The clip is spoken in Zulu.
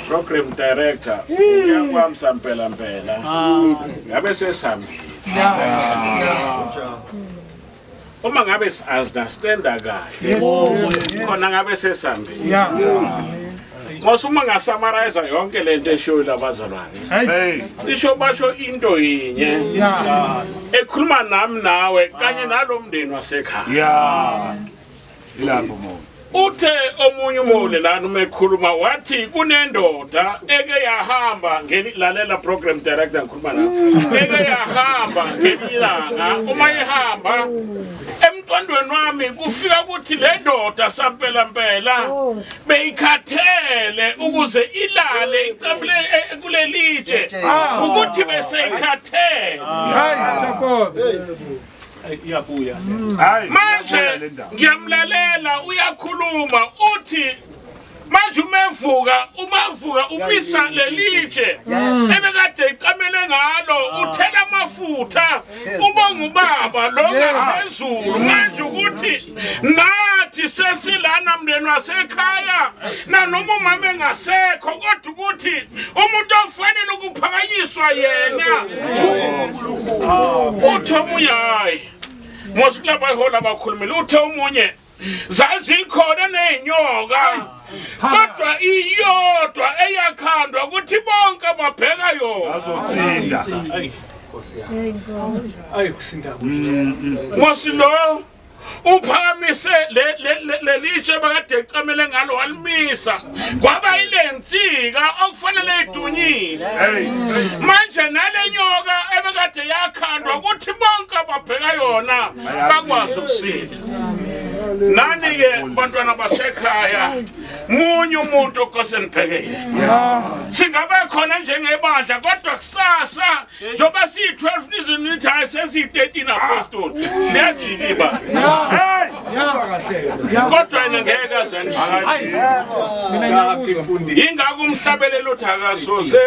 Program director uyakwami sampela mpela ngabe sesihambile. Uma ngabe si-understanda kahle khona ngabe sesihambile. Mose uma ngasummarize yonke lento eshoyo labazalwane. Hey. Isho basho into yinye. Ekhuluma nami nawe kanye nalomndeni wasekhaya. Yeah. Ilapho mo. Uthe omunye umholi lana uma ekhuluma wathi kunendoda eke yahamba ngelilalela program director ngikhuluma nawe. Eke yahamba ngelilanga uma ihamba emqondweni wami kufika ukuthi le ndoda sampela mpela beyikhathele ukuze ilale icamule kulelitshe ukuthi beseyikhathele. Hayi Jacob. Iyabuya. Hayi. Manje ngiyamlalela uyakhuluma uthi manje umevuka umavuka umisa lelitshe ebekade icamele ngalo uthela amafutha ubonga ubaba lo ngaphezulu manje ukuthi nathi sesilana mndeni wasekhaya nanoma umama engasekho kodwa ukuthi umuntu ofanele ukuphakanyiswa yena uthe omunye hayi mos kulabahola abakhulumile uthe omunye zazikhona ney'nyoka kodwa iyodwa eyakhandwa ukuthi bonke babheka yona Azosinda. Ayi kusinda kuhle. Mos lo uphakamise lelitshe bakade ecamele ngalo walimisa kwaba ile nsika okufanele idunyiswe. Hey. Manje nale nyoka ebekade yakhandwa ukuthi bonke ababheka yona bakwazi ukusinda. Nani-ke bantwana basekhaya munye umuntu okose nibheke yena. Singabe khona njengebandla kodwa kusasa njengoba siyi-12 nize nithi hayi sesiyi-13 apostoli liyajika ibandla. Hey. Kodwa yena ngeke aze anishiye. Mina ngiyakuzwa. Yingakho umhlabelelo uthi akasoze.